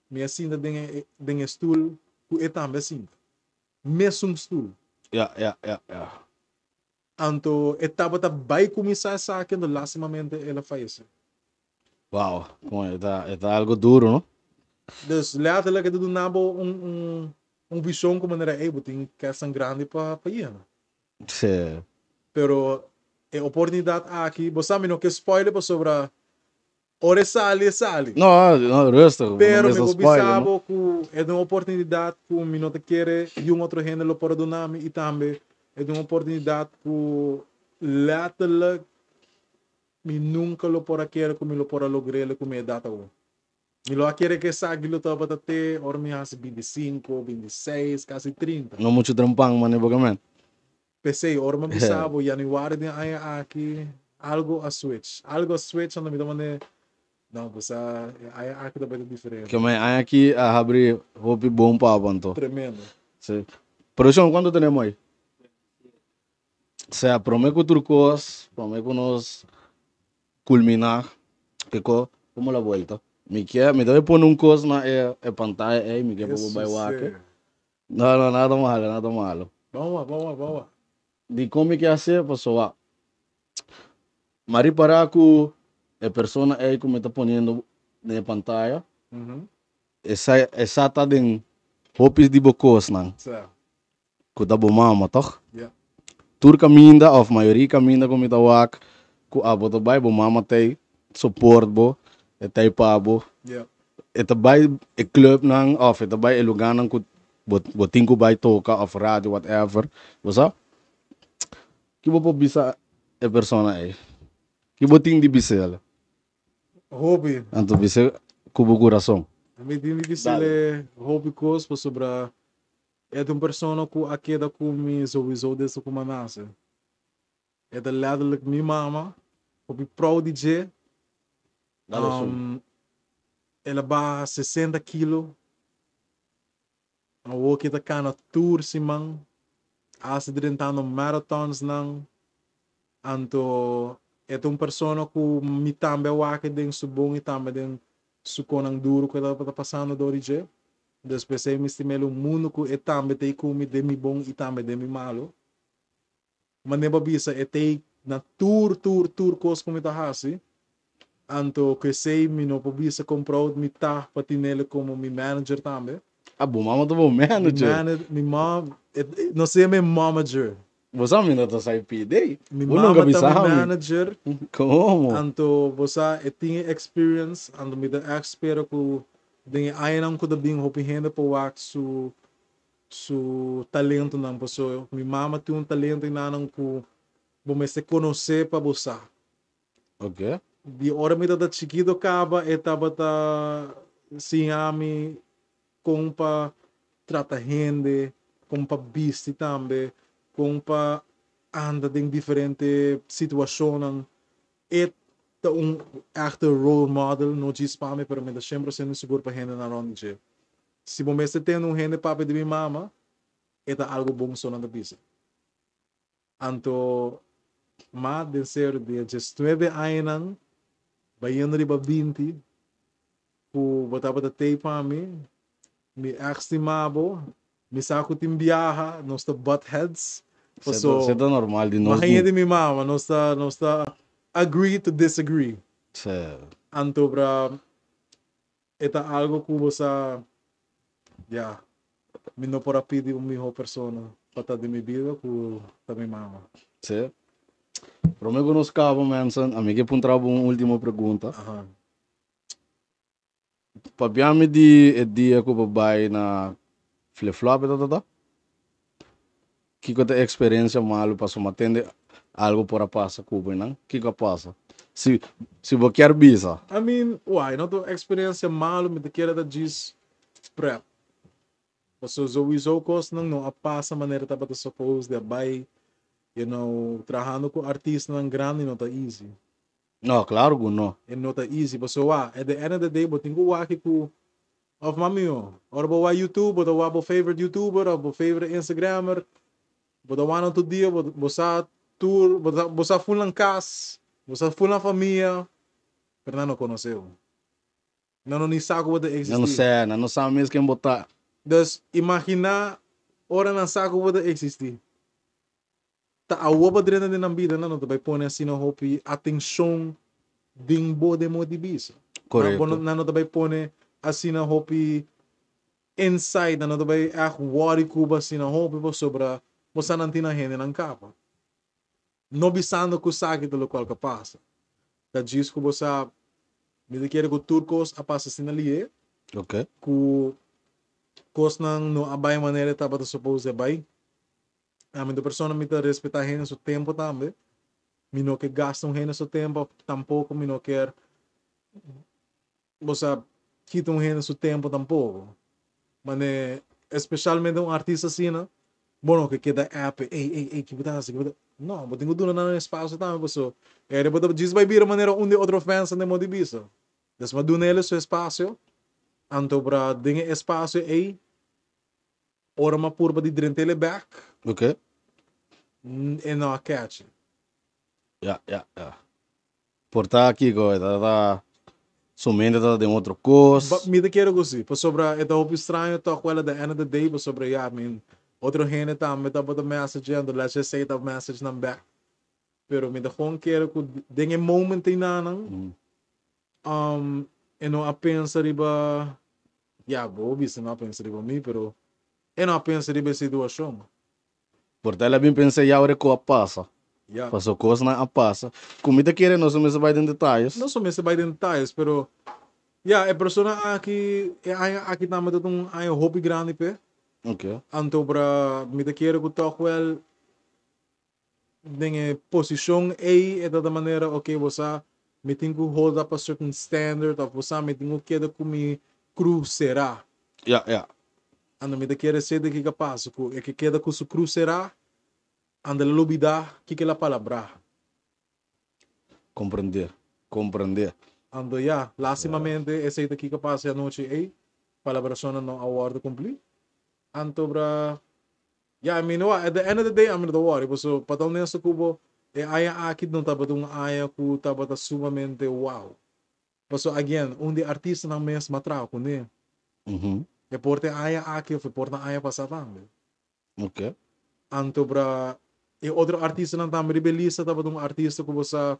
mi a sinta den e den e stoel cu e tambe a sinta. Mesun stoel. Ya, ya, ya, ya. Anto e tabata bay cuminsa esaki anto lastimamente el a fayece. Wow, como e ta e ta algo duro, no? Dus letterlijk e ta duna bo un un un vision cu manera ey bo tin kesnan grandi pa pa yena. Sí. Pero e oportunidad aki, bo sa mi no ke spoiler pasobra ora e sali, e sali. No, no, rustig, bo no Pero mi mester por spoiler, bisa no? bo ku e ta un oportunidad ku mi no ta kere yun otro hende lo por a duna mi i tambe e ta un oportunidad ku letterlijk mi nunka lo por a kere ku mi lo por a logr'el ku mi edat awor. Mi lo a kere ku esaki lo tabata te ora mi hasi bintisinko, bintiseis, kasi trinta. No muchu trempan mane bo ke men. P'esei, ora mi a bisa bo januari den aña aki, algo a switch. Algo a switch anto mi ta manda, no, pues e aña aki ta bai ta diferente. Ke men aña aki a habri hopi bon pa bo anto. Tremendo. Si. Produccion, cuanto tenemos ahí? Sea, prome cu tur cos, prome cu nos culmina, kico, como la vuelta? Mi kier, mi ta bay pone un cos na e, e pantaya ey, mi kier pa bo bay wak. No, no, nada malo, nada malo. Ban wak, ban wak, ban wak. Dicon mi kier hacié? Pasobra mi a ripara cu e persona ey cu mi ta poniendo den e pantaya, esa, esa ta den hopi di bo cosnan. Ku ta bo mama, tòg? Ya. Tur kaminda òf mayoria kaminda ku mi ta wak ku abo ta bai, bo mama ta ei support bo, e ta ei pa bo. Ya. E ta bai e clubnan òf e ta bai e lugánan ku bo bo tin ku bai toka òf radio whatever, bo sa? Ki bo por bisa e persona ei? Ki bo tin di bis'el? Hopi. Anto bis'é ku bo kurason. Mi tin di bis'el hopi kos pasobra. E ta un persona ku a keda ku mi sowieso desde ku mi a nase. E ta letterlijk mi mama, hopi proud di dje. Dale su. El a baha 60 kilo. Awor ki ta kana tur siman, hasta drentando marathons nan. Anto e ta un persona ku mi tambe a wak den su bon i tambe den su konan duru ku e tabata pasando dor di dje. Dus p'esei mi stim'el un mundu ku e tambe ta ei ku mi den mi bon i tambe den mi malu. Manera bo a bisa e ta ei na tur tur tur kos ku mi ta hasi. Anto ku esei mi no por bisa kon proud mi ta pa tin'el komo mi manager tambe. Ah, bo mama ta bo manager? Mi manager, mi mom, no se yama e momager. Bo sa mi no ta sa e pidi. Mi Bo nunca mama ta bisa mi mi. manager. Komo? Anto bo sa e tin e experience, anto mi ta ègt spera ku den e añanan ku ta bin hopi hende por wak su su talentonan pasobra mi mama tin un talento enanan ku bo mester konosé pa bo sa. Ok. Di ora mi tabata chikito kaba e tabata siña mi kon pa trata hende, kon pa bisti tambe, kon pa anda den diferente situashonnan. E ta un echte role model, no djis pa mi, pero mi ta shempre siendo sigur pa hendenan rònt di dje. Si bo mester tende un hende papia di mi mama, e ta algu bon so nan ta bisa. Anto ma den serio di e diesnuebe añanan bayendo riba 20 ku bo tabata tei pa mi, mi ègt stima bo, mi sa ku tin biaha nos ta butt heads, paso Esei ta normal di nos. Ma hende di mi mama nos ta nos ta agree to disagree. Sí. Anto bra e ta algo ku bo sa ya mi no por a pidi un miho persona pa ta den mi bida ku ta mi mama. Sí. Prome ku nos kaba mensen, ami ke puntra bo un ultimo pregunta. Aha. Papia mi di e dia ku bo bai na Flip Flop e ta ta? Kiko ta e eksperensia malu pasobra mi a tende algu por a pasa ku bo einan? Kiko a pasa? Si si bo kier bisa. I mean, why no ta un eksperensia malu, mi ta kere ta djis prep. Pasobra souiso kosnan no a pasa manera tabata suppose di a bai, you know, trahando ku artistanan grandi no ta easy. No, claro cu no. E no ta easy pasobra wak, at the end of the day bo tin cu wak cu of mami o, ora bo wak YouTube bo ta wak bo favorite YouTuber of bo favorite Instagrammer, bo ta wak nan tur dia, bo bo sa tur, bo sa bo sa ful nan cas, bo sa ful nan famia, pero nan no conoce bo. Nan no ni sa cu bo ta Nan no existi. sa, nan no sa mes ken bo ta. Dus imagina ora nan sa cu bo ta existi. Ta awor bo drenta den nan bida nan no ta bai pone asina hopi atencion den bo den modo di bisa. Nan bo Correcto. nan no ta bai pone asina hopi insight, nan no ta bai echt worry cu bo asina hopi pasobra bo sa nan tin nan hendenan caba. No bisando cu esaki ta locual cu a pasa. Ta djis cu bo sa mi ta kere cu tur cos a pasa asina lihe Ok. cu cosnan no a bai manera e tabata suppose di a bai. Ami ta persona mi ta respeta hende su tempo tambe. Mi no ke gasta un hende su tempo, tampoco mi no kier bo sa kita un hende su tempo tampoco. Mane especialmente un artista asina, bo no ke keda app, ey ey ey ki bo ta hasi, ki bo ta, no, bo tin ku duna nan un espacio tambe paso ere bo ta djis bai bira manera un di otro fans den modo di bisa. Des mi a duna el su espacio, anto bra den e espacio ey Ora m'a purba di drent'el bek. Ok. E no a catch. Ya, ya, ya. Por ta kiko, e ta ta su mente ta den otro kos. Ba, mi ta kere ku si, pasobra e ta hopi straño tòg wèl at the end of the day, pasobra ya, I mean, otro hende tambe tabata message anto let's just say ta message nan bek. Pero mi ta gewoon kere ku den e moment einanan, e no a pensa riba Ya, bo bisa no a pensa riba mi, pero e no a pensa riba e situashon. Por ta el a bin pensa ya ora ku a pasa. Ya. Paso kosnan a pasa. Ku mi ta kere nos no mester bai den detayes. Nos no mester bai den detayes, pero ya, e persona aki, e aña aki tambe ta un aña hopi grandi p'e. Ok. Anto pra mi ta kere ku tòg wèl den e posishon ei e ta ta manera ok bo sa mi tin ku hold up a certain standard of bo sa mi tin ku keda ku mi cruz será. Ya, ya. Ando mi ta kere ser de kiko a pasa ku e ke keda ku su krus será, ando el a lubidá kiko el a palabrá. Komprendé, komprendé. Ando ya, lastimamente esei ta kiko a pasa e anochi ei, palabrashonnan no a wòrdu kumplí. Anto bra, ya, I mean, at the end of the day ami no ta wòri, paso pa ta honesto ku bo, e aña aki no tabata un aña ku tabata sumamente wow. Paso again, un di e artistanan mes m'a traha kuné. E por ta e aña aki of e por ta aña pasá tambe. Anto bra e otro artistanan tambe riba e lista tabata un artista ku bo sa,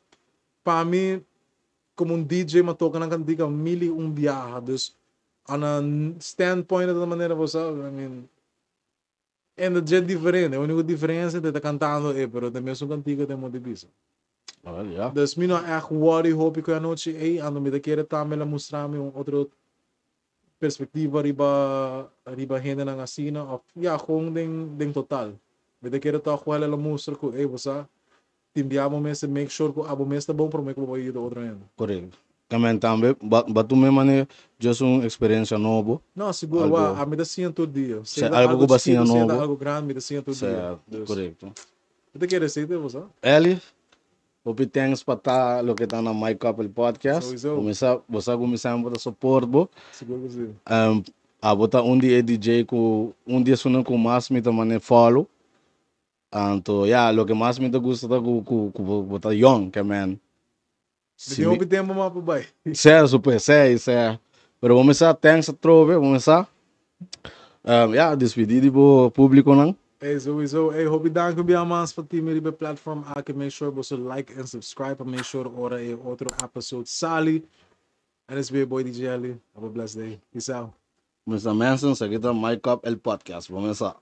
pa mi komo un DJ m'a toka nan kantika mil i un biaha. Dus on a standpoint di manera bo sa, I mean, E no dje diferente, e unico diferencia ta e ta cantando e, pero ta e mesun cantica den modo di bisa. Well, ya. Dus mi no a echt worry hopi cu e anochi ey, anto mi ta kere tambe el a mustra mi un otro perspectiva riba riba hendenan asina of ya, gewoon den den total. Mi ta kere toch wel el a mustra cu ey bo sa, Tin bia bo mester make sure ku abo mes ta bon prome ku bo bai yuda otro hende. Korekto. Tamen tambe ba tuma e manera just un eksperensia nobo. No, sigur. Algo. Wak, ami ta siña tur dia. Sea Sea ta algo algo ku bo a siña chikitu, sea ta nobo. algo grandi, mi ta siña tur dia. Sea, Dus, korekto. mi ta kere esei te bo sa. Elly, hopi thanks pa ta loke ta na My Couple Podcast. Sowieso. Bo mesa, bo sa ku mi semper ta support bo. Sigur ku si. Abo ta un di e DJ ku un di esunnan ku mas mi ta mane follow. Anto ya, loke mas mi ta gusta ta ku ku ku bo bo ta yong, ke men. Mi Si tin mi hopi tempu mas pa bai. Sè, super, sè, sè. Pero bo mester thanks atrobe, bo mester ya, despidi di bo publiconan. Ey, sowieso. Ey, hopi danki un bia mas pa tin mi riba e platform aki. Make sure boso like en subscribe pa make sure ora e otro episode sali. And it's been your boy DJ Elly. Have a blessed day. Peace out. Mester Manson, esaki ta My Cup el Podcast. Bo mester.